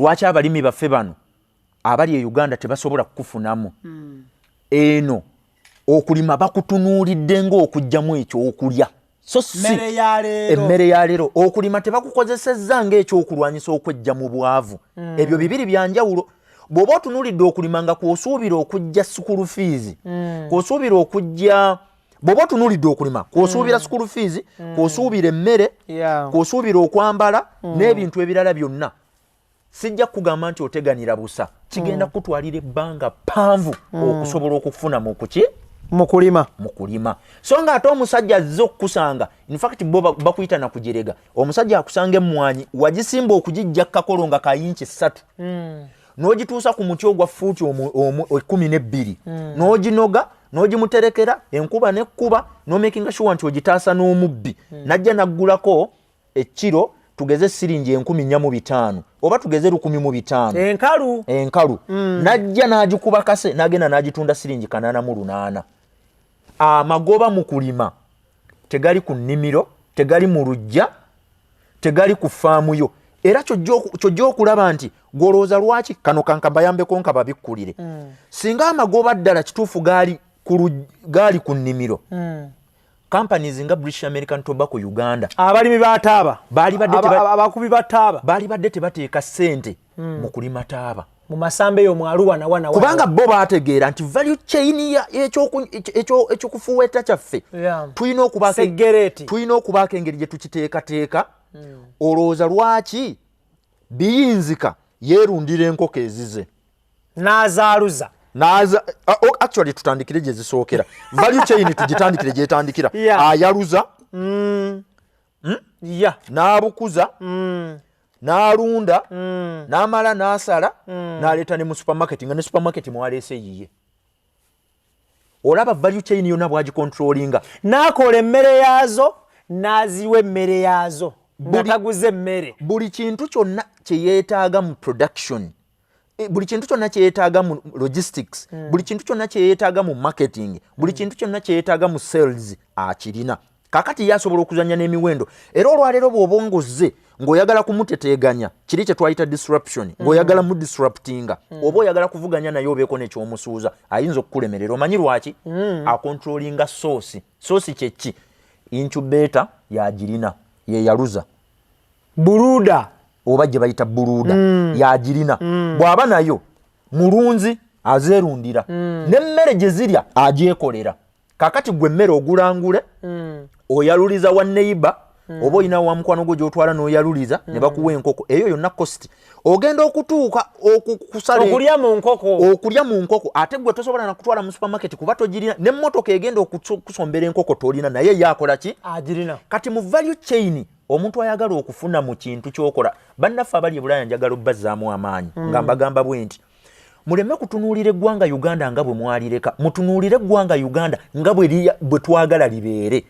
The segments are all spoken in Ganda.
Lwaki abalimi baffe bano abali e Uganda tebasobola kukufunamu? Eno okulima bakutunuulidde ng'okugyamu ekyokulya, so si Mmere ya leero. Emmere ya leero. Okulima tebakukozesezza ng'ekyokulwanyisa okwejja mu bwavu. Ebyo bibiri byanjawulo. Bw'oba otunuulidde okulima nga kw'osuubira okujja school fees, kw'osuubira okujja, bw'oba otunuulidde okulima kw'osuubira school fees, kw'osuubira emmere, kw'osuubira okwambala n'ebintu ebirala byonna, sijja kugamba nti oteganira busa. Kigenda kutwalira ebbanga ppanvu okusobola okufuna mu kuki? Mu kulima. Mu kulima. So nga ate omusajja azze okukusanga, infact bo bakuyita na kujerega. Omusajja akusanga emmwanyi wagisimba okugijja kakolo nga kayinki 3, n'ogituusa ku muti ogwa fuuti 12, n'oginoga, n'ogimuterekera, enkuba nekkuba, n'omakinga sure nti ogitaasa n'omubbi. Najja naggulako ekkiro, tugeze siringi 4500 oba tugeze 1500. Enkalu. Enkalu. Najja n'agikuba kase, n'agenda n'agitunda siringi 88. Amagoba mu kulima tegali ku nnimiro, tegali mu luggya, tegali ku faamu yo. Era kyojja okulaba nti gwolowooza lwaki kano kankabayambeko nka babikkulire. Singa amagoba ddala kituufu gaali ku nnimiro, companies nga British American Tobacco Uganda, abalimi bataaba, Baali badde abakubi bataaba, baali badde tebateeka ssente mu kulima taaba mu masamba eyo mwaluwa nawa. Kubanga bo baategeera nti value chain ekyokufuweeta kyaffe Seggereti. tulina okubaako engeri gye tukiteekateeka. Olowooza lwaki Biyinzika yeerundira enkoko ezize? N'azaaluza. Naza actually tutandikire gye zisookera, value chain tugitandikire gyetandikira. Ayaluza, n'abukuza, n'alunda, n'amala n'asala, n'aleeta ne mu supermarket, nga ne supermarket mwaleese yiye. Olaba value chain yonna bwagicontrollinga. N'akola emmere yaazo, n'aziwa emmere yaazo nga taguze emmere. Buli kintu kyonna kyeyeetaaga mu production, buli kintu kyonna kyeyeetaaga mu logistics, buli kintu kyonna kyeyeetaaga mu marketing, buli kintu kyonna kyeyeetaaga mu sales akirina. Kakati ye asobola okuzanya n'emiwendo. Era olwaleero bw'oba ngozze ng'oyagala kumuteteeganya, kiri kye twayita disruption, ng'oyagala mu disruptinga, oba oyagala kuvuganya naye obeeko nekyomusuuza, ayinza okukulemerera. Omanyi lwaki? Acontrollinga source. Source kyeki? Incubator yagirina, yeyaluza. Brooder. Oba gye bayita brooder, yagirina. Bw'aba nayo mulunzi, azeerundira, n'emmere gye zirya agyekolera. Kakati gwe emmere ogulangule, oyaluliza wa neighbor, oba olina wa mukwano gwo gy'otwala n'oyaluliza ne bakuwa enkoko. Eyo yonna cost. Ogenda okutuuka okusala okulya mu nkoko. Okulya mu nkoko, ate gwe tosobola nakutwala mu supermarket kuba togirina, n'emmotoka egenda okusombera enkoko tolina, naye ye akola ki? Agirina. Kati mu value chain, omuntu ayagala okufuna mu kintu kyokola, bannaffe abali e Bulaaya, njagala obbazzaamu amaanyi nga mbagamba bwe nti: muleme kutunuulira eggwanga Uganda nga bwe mwalireka, mutunuulire eggwanga Uganda nga bwe twagala libeere.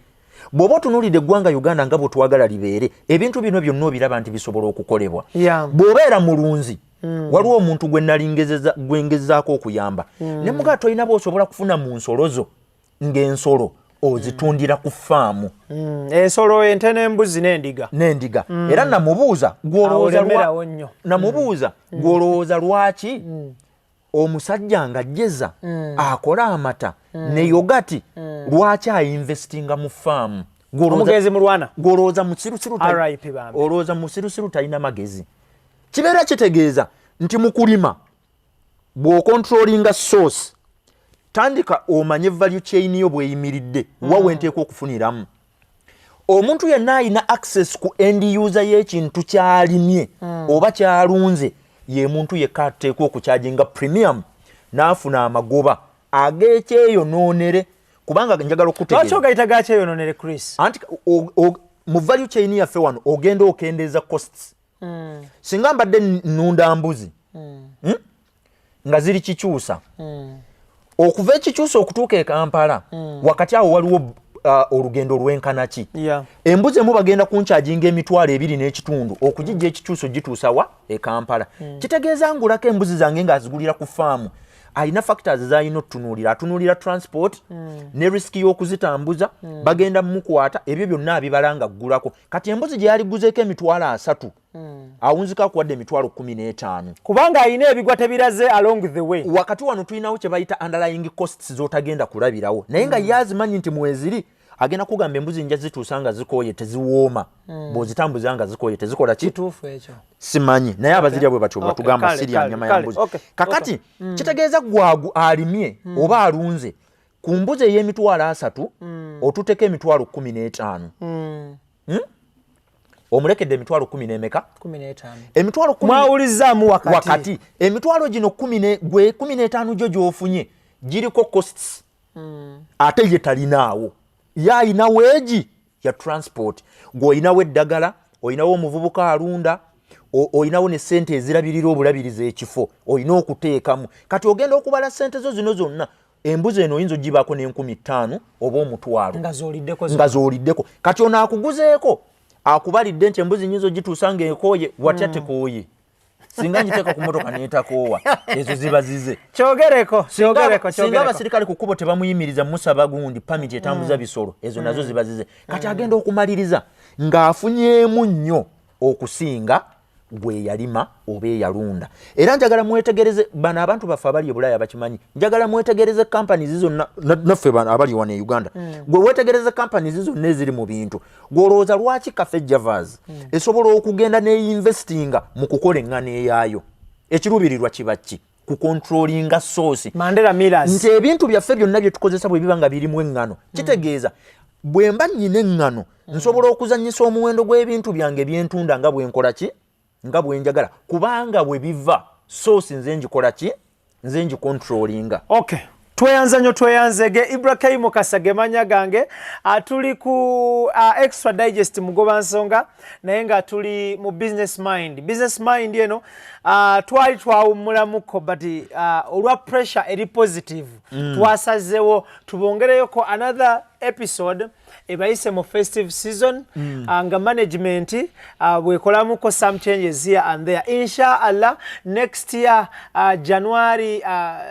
Bw'oba otunuulidde eggwanga Uganda nga bwe twagala libeere, ebintu bino byonna obiraba nti bisobola okukolebwa. Bw'obeera mulunzi, waliwo omuntu gwe nali gwe ngezaako okuyamba, ne mugaa tolina bw'osobola kufuna mu nsolo zo ng'ensolo ozitundira ku faamu. Ensolo, ente n'embuzi n'endiga. N'endiga. Era namubuuza, Awo lemerawo nnyo. Namubuuza, gw'olowooza lwaki omusajja nga jeza akola amata ne yogurt, lwaki ainvestinga mu faamu? Omugenzi Mulwana. Gw'olowooza musirusiru RIP bambi. Olowooza musirusiru talina magezi? Kibeera kitegeeza nti mu kulima bw'ocontrollinga source, tandika omanye value chain yo bweyimiridde, wa wenteekwa okufuniramu. Omuntu yenna alina access ku end user y'ekintu kyalimye oba kyalunze ye muntu yekka ateekwa okucharginga premium n'afuna amagoba ag'ekyeyonoonere, kubanga njagala Lwaki okutegeeza. ogayita gakyeyononere, Chris? Anti mu value chain yaffe wano ogenda okendeeza costs. Singa mbadde nnunda mbuzi, Nga ziri Kikyusa, okuva ekikyusa okutuuka e Kampala, wakati awo waliwo olugendo lwenkana ki? Embuzi emu bagenda kuncharginga 25,000 okugijja ekikyusa ogituusa wa? E Kampala. Kitegeeza ngulako embuzi zange ng'azigulira ku faamu. Alina factors zalina otutunuulira. Atunuulira transport ne risk y'okuzitambuza. Bagenda mumukwata, ebyo byonna abibala nga ggulako. Kati embuzi gye yaliguzeeko 300,000, awunzika akuwadde 15,000. Kubanga alina ebigwa tebiraze along the way. Wakati wano tulinawo kye bayita underlying costs z'otagenda kulabirawo, naye nga ye azimanyi nti mweziri. Agenda kugamba, embuzi nja zituusa nga zikooye, teziwooma. Bw'ozitambuza nga zikooye, tezikola ki? Kituufu ekyo. Simanyi, naye abazirya bwe batyo batugamba sirya nyama ya mbuzi. Kakati kitegeeza gwagu alimye oba alunze ku mbuzi ey'emitwalo 30, otuteko 15,000. Omulekedde emitwalo kumi n'emeka? 15. Emitwalo 10. Mwawulizaamu wakati. Wakati emitwalo gino kumi gwe 15 gyo gy'ofunye giriko costs, ate ye talinaawo. Ye ayina weegi ya transport, gweolinawo eddagala, olinawo omuvubuka alunda, olinawo ne sente ezirabirira obulabiriza ekifo olina okuteekamu. Kati ogenda okubala sente zo zino zonna, embuzi eno oyinza ogibaako n'5,000 oba 100,000. Nga z'oliddeko. Nga z'oliddeko. Kati ono akuguzeeko akubalidde nti embuzi nyinza ogituusa ng'ekooye. Watya tekooye? Singa ngiteeka ku motoka neetakoowa, ezo ziba zize. Kyogereko, kyogereko. Singa Kyogereko. abasirikale ku kkubo tebamuyimiriza musaba gundi permit etambuza bisolo, ezo nazo ziba zize. Kati agenda okumaliriza ng'afunyeemu nnyo okusinga gwe yalima oba eyalunda. Era njagala mwetegereze bano abantu baffe abali e Bulaaya bakimanyi. Njagala mwetegereze companies zonna, naffe bano abali wano e Uganda. Gwe wetegereze companies zonna eziri mu bintu. Gwolowooza lwaki Cafe Javas esobola okugenda neinvestinga mu kukola eŋŋano eyaayo? Ekiruubirirwa kiba ki? Kucontrollinga source. Mandela Millers. Nti ebintu byaffe byonna bye tukozesa bwe biba nga birimu eŋŋano, kitegeeza bwe mba nnyina eŋŋano, nsobola okuzannyisa omuwendo gw'ebintu byange byentunda nga bwe nkola ki, nga bwe njagala, kubanga bwe biva source nze ngikola ki, nze ngicontrollinga. Okay, tweyanza nnyo, tweyanzege. Ibrahim Mukasa ge mannya gange. Tuli ku Extra Digest Mugoba Nsonga, naye nga tuli mu Business Mind. Business Mind eno twali twawummulamuko, but olwa pressure eri positive, twasazeewo tubongereyoko another episode ebayise mu festive season, nga management bwekolamuko some changes here and there. Inshallah next year, January,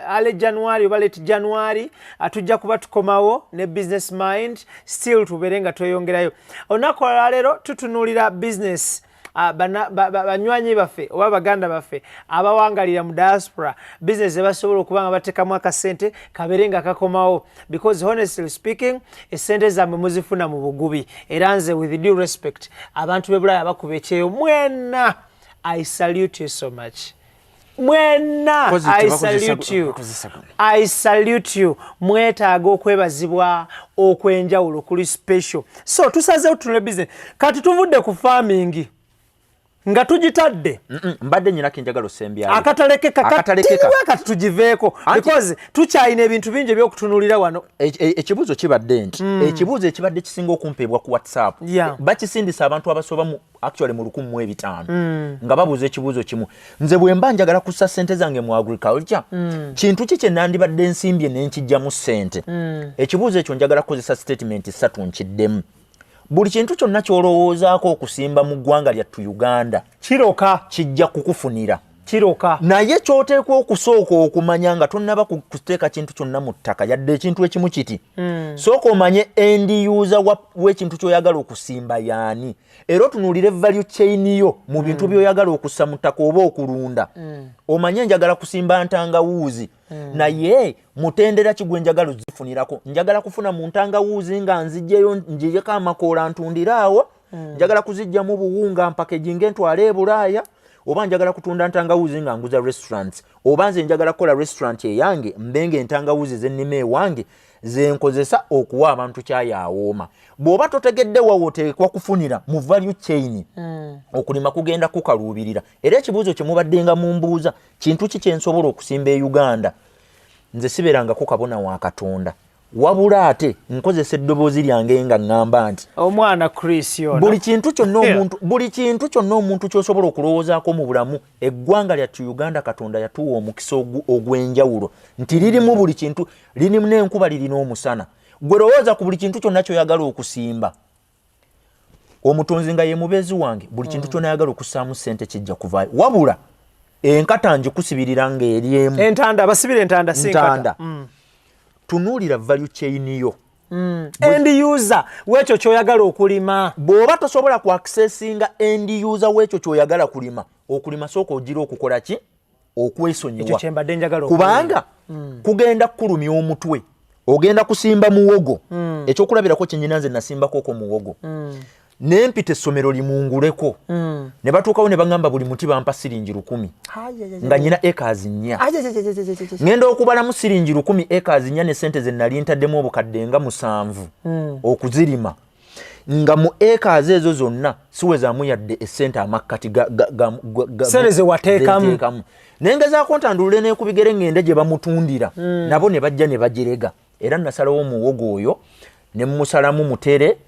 early January oba late January, tujja kuba tukomawo ne Business Mind, still tubeere nga tweyongerayo. Olunaku olwaleero tutunuulira business, banywanyi baffe oba baganda baffe abawangalira mu diaspora, business ebasobola okuba nga bateekamu akasente kabeere nga kakomawo, because honestly speaking, esente zammwe muzifuna mu bugubi. Era nze, with due respect, abantu b'e Bulaaya bakuba ekyeyo mwenna, I salute you so much mwenna. I salute you, I salute you. Mwetaaga okwebazibwa okwenjawulo kuli special. So tusazeewo tutunule business. Kati tuvudde ku farming nga tugitadde. Mbadde nyinako enjagala osembyayo. Akatalekeka. Akatalekeka. Katiwe kati tugiveeko because tukyalina ebintu bingi ebyokutunuulira wano. Ekibuuzo kibadde nti ekibuuzo ekibadde kisinga okumpeebwa ku WhatsApp, bakisindisa abantu abasoba mu actually mu 1500, nga babuuza ekibuuzo kimu: nze bwe mba njagala kussa ssente zange mu agriculture, kintu ki kye nandibadde nsimbye nenkijjamu ssente? Ekibuuzo ekyo njagala kukozesa statement ssatu nkiddemu. Buli kintu kyonna ky'olowoozaako okusimba mu ggwanga lyattu Uganda, Kiroka. kijja kukufunira. Kiroka. Naye ky'oteekwa okusooka okumanya nga tonnaba kuteeka kintu kyonna mu ttaka, yadde ekintu ekimu kiti, sooka omanye end user w'ekintu ky'oyagala okusimba yaani, era otunuulire value chain yo mu bintu by'oyagala okussa mu ttaka oba okulunda. Omanye njagala kusimba ntangawuuzi, naye mutendera ki gwe njagala ozifunirako? Njagala kufuna mu ntangawuuzi nga nzigyeyo njiyeko amakoola ntundire awo? Njagala kuzijjamu buwunga mpackaginge ntwale e Bulaaya? Oba njagala kutunda ntangawuzi nga nguza restaurants? Oba nze njagala kukola restaurant eyange, mbenga entangawuzi zennima ewange zenkozesa okuwa abantu kyayi awooma? Bw'oba totegedde wawe oteekwa kufunira mu value chain, okulima kugenda kukaluubirira. Era ekibuuzo kye mubaddenga mumbuuza, kintu ki kyensobola okusimba e Uganda, nze sibeerangako kabona wa Katonda, wabula ate nkozesa eddoboozi lyange nga ŋŋamba nti Omwana Chris ono. Buli kintu kyonna omuntu, buli kintu kyonna omuntu ky'osobola okulowoozaako mu bulamu, eggwanga lyattu Uganda, Katonda yatuwa omukisa ogw'enjawulo nti lirimu buli kintu, lirimu n'enkuba, lirina omusana. Gwe lowooza ku buli kintu kyonna ky'oyagala okusimba. Omutonzi nga ye mubeezi wange, buli kintu kyonna ayagala okussaamu ssente kijja kuvaayo, wabula Enkata ngikusibirira ng'eri emu. Entanda, basibira entanda, si ntanda. Tunuulira value chain yo. End user wekyo kyoyagala okulima. Bw'oba tosobola ku accessinga end user w'ekyo ky'oyagala kulima, okulima sooka ogira okukola ki? Ekyo Okwesonyiwa. Kyembadde njagala. Kubanga kugenda kukulumya omutwe. Ogenda kusimba muwogo, ekyokulabirako kyenyina, nze nasimbakoko muwogo, nempita essomero limunguleko, ne batuukawo ne baŋŋamba buli muti bampa siringi 1,000, nga nyina acres 4. Ŋŋenda okubalamu siringi 1,000 acres 4 ne sente ze nali ntaddemu obukadde nga 7 okuzirima, nga mu acres ezo zonna siwezaamu yadde essente amakkati Sente ze wateekamu. Zenteekamu. Nengezaako ntandulule nekubigere ŋŋende gye bamutundira, nabo ne bajja ne bagirega. Era nasalawo omuwogo oyo ne musalamu mutere,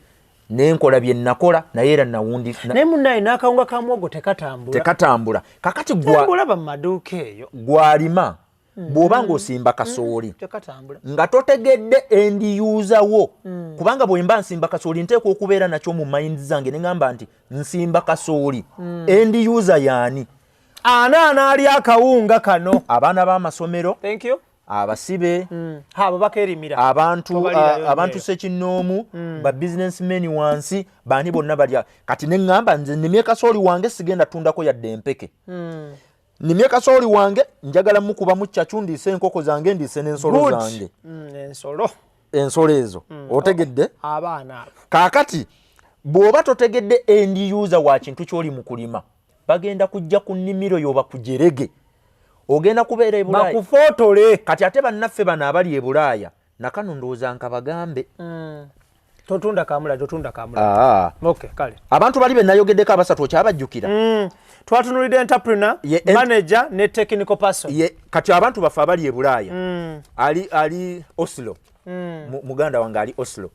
nenkola bye nakola, naye era nawundi Naye munnaye, n'akawunga ka muwogo tekatambula. Tekatambula. Kakati gwa Olaba mu maduuka eyo. Gwalima, bw'oba ng'osimba kasooli Tekatambula. nga totegedde end user wo, kubanga bwe mba nsimba kasooli nteekwa okubeera nakyo mu mind zange ne ŋŋamba nti nsimba kasooli, end user yaani? Ana anaali akawunga kano? Abaana b'amasomero, Thank you. abasibe, Abo bakerimira. Abantu Tobalirayo abantu nnyo. sekinnoomu, ba businessmen wansi, baani bonna balya. Kati ne ŋŋamba nze nnimye kasooli wange, sigenda tundako yadde empeke. Nnimye kasooli wange, njagala mukubamu ccacu, ndiise enkoko zange, ndiise n'ensolo Good. zange. Ensolo. Ensolo ezo, otegedde? Abaana abo. Kaakati bw'oba totegedde end user wa kintu ky'oli mu kulima, bagenda kujja ku nnimiro yo bakujerege. Ogenda kubeera e Bulaaya. Bakufootole. Kati ate bannaffe bano abali e Bulaaya, nakano ndowooza nkabagambe. Totunda kamula, totunda kamula. Aa. Okay, kale. Abantu bali be nayogeddeko abasatu okyabajjukira? Twatunulidde entrepreneur, manager ne technical person. Ye, kati abantu baffe abali e Bulaaya, ali Oslo, muganda wange ali Oslo,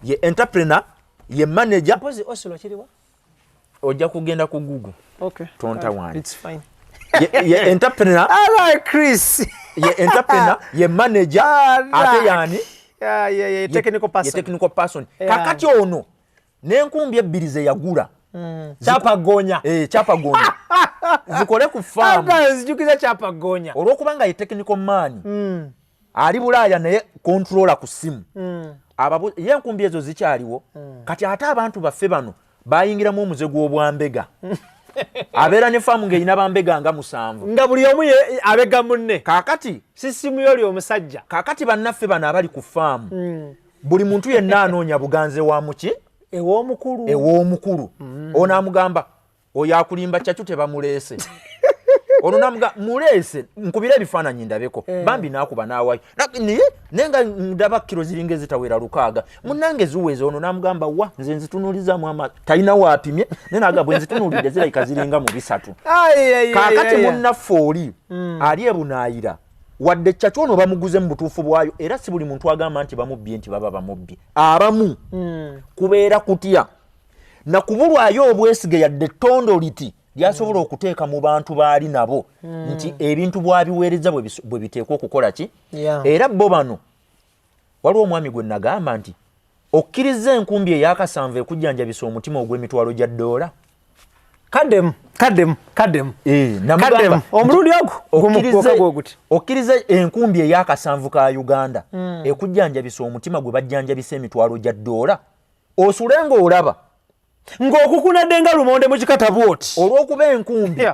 ye entrepreneur, ye manager. Mpozi Oslo kiriwa? Ojja kugenda ku Google. Okay. Tontawaanya. It's fine. Ye entrepreneur, All right, Chris. ye entrepreneur, ye manager, ate yani? Yeah, technical Ye person. technical person. Yeah. Kakati ono n'enkumbi ebbiri ze yagula, Kyapagonya. Eh, kyapagonya, zikole ku faamu. Nzijukiza kyapagonya. Olw'okubanga ye technical man, ali Bulaaya naye controller ku ssimu. Ye enkumbi ezo zikyaliwo. Kati ate abantu baffe bano bayingiramu omuze gw'obwambega. Abeera ne faamu ng'erina bambega nga 7. Nga buli omu abega munne. Kaakati Sisimu yoli omusajja. Kaakati bannaffe bano abali ku faamu, buli muntu yenna anoonya buganze wa muki? Ew'omukulu. Ew'omukulu. Ono amugamba oyo akulimba, kyakyo tebamuleese. Ono namuga muleese nkubira ebifaananyi ndabeko. Bambi nakuba n'awayo, naye naye nga ndaba kiro ziringa ezitawera 6, munnange ziweza. Ono namugamba wa nze nzitunuulizaamu amaaso, talina waapimye, naye naga bwe nzitunuulidde zirabika ziringa mu 300. Ai, ai, ai, Kaakati ai, ai. munnaffe oli ali ebunaayira, wadde kyaki ono bamuguze mu butuufu bwayo, era si buli muntu agamba nti bamubbye nti baba bamubbye. Abamu kubeera kutya nakubulwayo obwesige yadde ettondo liti lyasobola okuteeka mu bantu baali nabo nti ebintu bwabiweereza bwe biteekwa okukola ki. Era bo bano, waliwo omwami gwe nagamba nti okkiriza enkumbi eyakasanvu ekujjanjabisa omutima ogw'emitwalo gya ddoola? Kaddemu, kaddemu, kaddemu. Namugamba Kaddemu omulundi ogwo gumu gwokka gwe guti. Okkiriza enkumbi eyakasanvu ka Uganda ekujjanjabisa omutima gwe bajjanjabisa emitwalo gya ddoola, osule ng'olaba Ng'okukunadde nga lumonde mu kikata bwoti. Olw'okuba enkumbi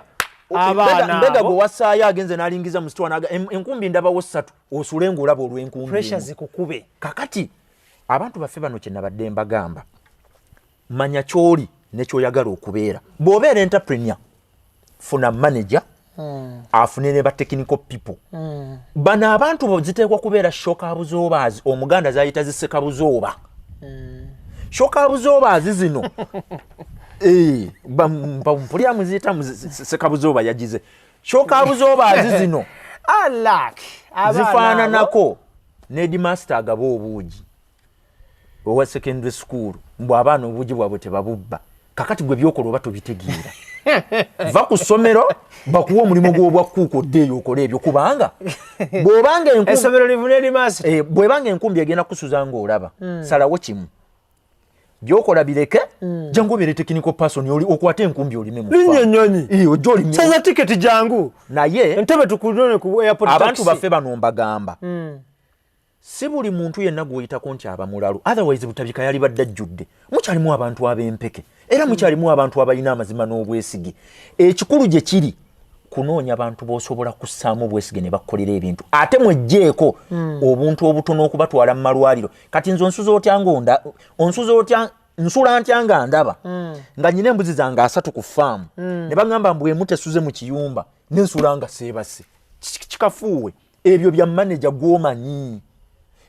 Abaana mbega abo. gwe wassaayo agenze n'alingiza mu sitwa naga enkumbi ndabawo ssatu, osule ng'olaba olw'enkumbi Pressure emu. zikukube. Kakati abantu baffe bano, kye nabadde mbagamba, manya ky'oli ne ky'oyagala okubeera. Bw'obeera entrepreneur, funa manager, afune ne ba technical people. Bano abantu bo ziteekwa kubeera shock absorbers, omuganda zayita zisekabuzooba. Shock absorbers zino, mpulira muziyita sekabuzooba, yagize shock absorbers zino. Alak. Zifaananako ne headmaster agaba obuugi owa secondary school, mbw abaana obuugi bwabwe tebabubba. Kakati gwe byokola oba tobitegeera, va ku ssomero bakuwa omulimu gw'obwakkuuka, oddeeyo okole ebyo, kubanga bw'obanga Essomero livuna eri maaso. Bw'ebanga enkumbi egenda kusuza ng'olaba, salawo kimu. Byokola bireke, jangu obeere technical person, oli okwate enkumbi olime mu Linnya farm. ennyonyi. Eh, ojja olime. Saza tiketi, jangu. Naye Entebe tukunone ku airport. Abantu Taxi. baffe bano mbagamba, si buli muntu yenna gw'oyitako nti aba mulalu, otherwise Butabika yali badde ajjudde. Mukyalimu abantu ab'empeke, era mukyalimu abantu abalina amazima n'obwesige. Ekikulu gye kiri kunoonya bantu b'osobola kussaamu obwesige ne bakkolera ebintu, ate mwegjeeko obuntu obutono okubatwala mu malwaliro. Kati nze onsuza otya ng'onda, onsuza otya, nsula ntya nga ndaba nga nyina embuzi zange 30 ku faamu, ne baŋŋamba mbu emu tesuze mu kiyumba, nensula nga seebase? Kikafuuwe. Ebyo bya maneja gw'omanyi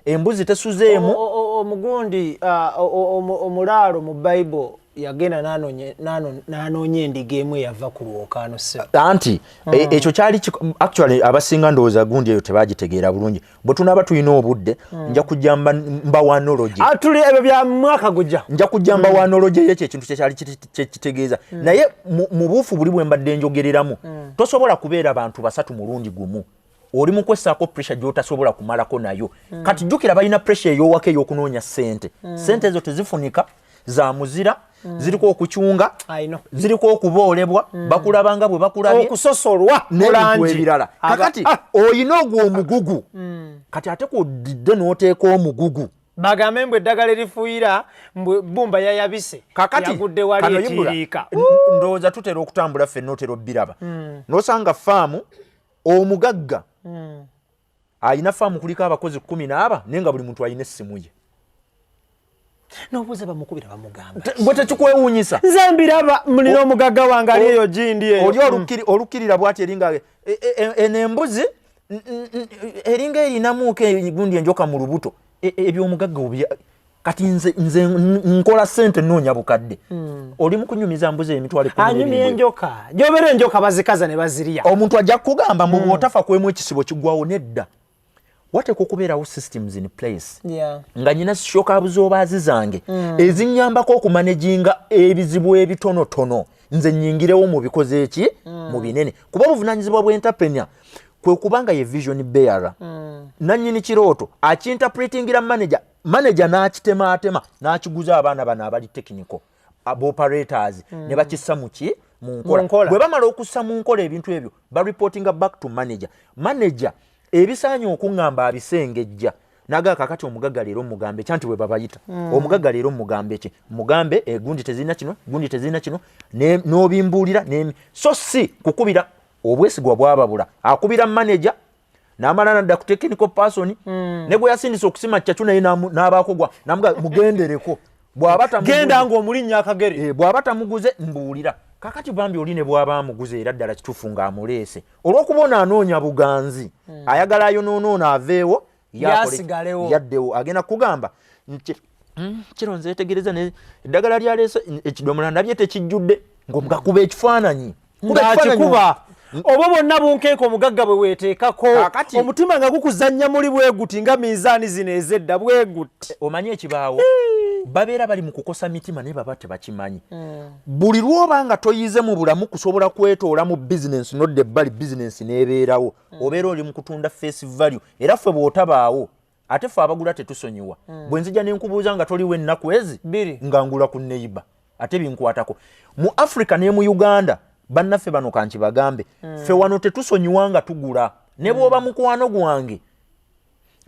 embuzi tesuzeemu. Omugundi omulaalo mu Bayibuli yagenda n'anoonya endiga emu eyava ku lwokaano se. Anti ekyo kyali actually abasinga ndowooza gundi eyo tebagitegeera bulungi. Bwe tunaaba tulina obudde, nja kujja mbawa analogy. Ah, tuli ebyo bya mwaka gujja. Nja kujja mbawa analogy y'ekyo ekintu kyekyali kyekitegeeza. Naye mu buufu buli bwe mbadde njogereramu, tosobola kubeera bantu basatu mulundi gumu. Oli mu kwessaako pressure gy'otasobola kumalako nayo. Kati jjukira balina pressure ey'owaka ey'okunoonya ssente. Ssente ezo tezifunika, za muzira, ziriko okucunga, I know. ziriko okuboolebwa, bakulaba nga bwe bakulabye, okusosolwa mu n'ebintu langi. ebirala. Kakati oyina ogwo omugugu, kati ate kwodidde n'oteeka omugugu. Bagambe mbu eddagala erifuuyira, mbu bumba yayabise, Kakati yagudde wali kano Ibula, etiiriika. ndowooza tutera okutambula ffenna, otera obbiraba, n'osanga faamu omugagga ayina faamu kuliko abakozi 10 n'aba, naye nga buli muntu alina essimu ye. N'obuuza bamukubira, bamugamba. Gwe tekikwewuunyisa? Nze mbiraba, mulina omugagga wange ali eyo gindi eyo. Oli olukkirira bwati eringa eno embuzi eringa erinamuuko gundi enjoka mu lubuto. Ebyomugagga obya kati nze nkola ssente, nnoonya bukadde, oli mu kunyumiza mbuzi emitwalo 12. Anyumya enjoka gyobeera, enjoka bazikaza ne bazirya. Omuntu ajja kukugamba mbu bw'otafa kwemu ekisibo kiggwawo. Nedda, wateekwa okubeerawo systems in place. Nga nyina shock absorbers zange ezinyambako okumanaginga ebizibu ebitonotono, nze nyingirewo mu bikoze eki mu binene, kuba obuvunanyizibwa bw'entrepreneur kwe kubanga ye vision bearer, nannyini kirooto, akinterpretingira manager, manager n'akitemaatema n'akiguza abaana bano abali technical aboperators, ne bakissa muki mu Mu nkola. nkola. Bwe bamala okussa mu nkola ebintu ebyo, bareportinga back to manager. Manager ebisaanye okuŋŋamba abisengejja nagaa. Kakati omugagga leero mugambe kyanti bwe babayita omugagga leero mugambe ki? Mugambe egundi tezirina kino, gundi tezirina kino, n'obimbuulira so si kukubira obwesigwa bwababula. Akubira manager n'amala nadda ku technical person, ne gwe yasindisa okusima ccacu naye n'abaako gwa namuga mugendereko bw'aba tamuguze. Genda ng'omulinnya akagere. Eh, bw'aba tamuguze mbuulira. Kakati bambi oli ne bw'aba amuguze, era ddala kituufu ng'amuleese, olw'okuba ono anoonya buganzi, ayagala ayonoonoono aveewo. Yasigalewo. Yaddewo agenda kugamba nti kiro nzeetegereza ne eddagala lyaleese ekidomola ndabye tekijjudde, ng'omugakuba ekifaananyi. Kuba ekifaananyi. Ng'akikuba oba bwonna bunkenke omugagga bwe weeteekako. Omutima nga gukuzannya muli bwe guti nga minzaani zino ez'edda bwe guti. Omanyi ekibaawo, babeera bali mu kukosa mitima, naye baba tebakimanyi. Buli lwoba nga toyize mu bulamu kusobola kwetoola mu bizinensi nodda ebbali, bizinensi n'ebeerawo, obeera oli mu kutunda face value. Era ffe bw'otabaawo, ate ffe abagula tetusonyiwa. Bwe nzija ne nkubuuza nga toliwo ennaku ezi 2, nga ngula ku neighbour, ate binkwatako mu Africa ne mu Uganda. Bannaffe bano kankibagambe, ffe wano tetusonyiwa nga tugula. Ne bw'oba mukwano gwange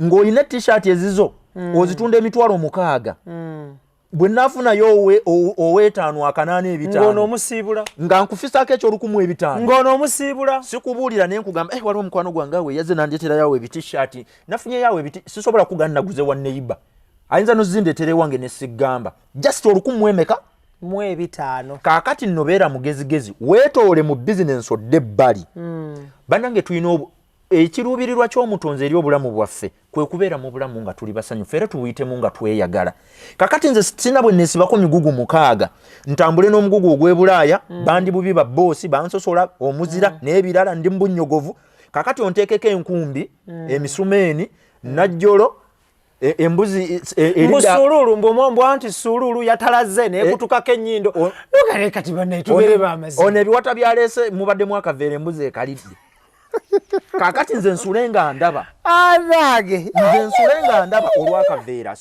ng'olina t-shirt ezizo ozitunda 60,000, bwe naafunayo oweetaano akanaana ng'ono 500, omusiibula, nga nkufisaako ekyolukumi 500. Ng'ono omusiibula. Sikubuulira naye nkugamba, eh, waliwo omukwano gwange awo eyazze nandetera yawo ebiti-shirt, nafunye yawo ebiti, sisobola kugana naguze wa neighbour, ayinza nozindeetera ewange nesigamba just olukumu emeka? Mu 500. Kaakati nno beera mugezigezi, weetoole mu bizinensi odde ebbali. Bannange, tulina ekiruubirirwa ky'omutonzi eri obulamu bwaffe kwe kubeera mu bulamu nga tuli basanyufu, era tubuyitemu nga tweyagala. Kakati nze sina bwe neesibako migugu 6, ntambule n'omugugu ogw'e Bulaaya. Bandi bubi, ba boss bansosola omuzira n'ebirala, ndi mu bunnyogovu. Kakati onteekeko enkumbi, emisumeeni, najjolo, embuzi mbu sululu, mbu anti sululu yatalaze nekutukako ennyindo. Nogale kati bannaye tubeere bamazima. Ono ebiwata byaleese mubaddemu akaveera, embuzi ekalidde. Kakati nze nsule nga ndaba. Anange. Nze nsule nga ndaba olwakaveera.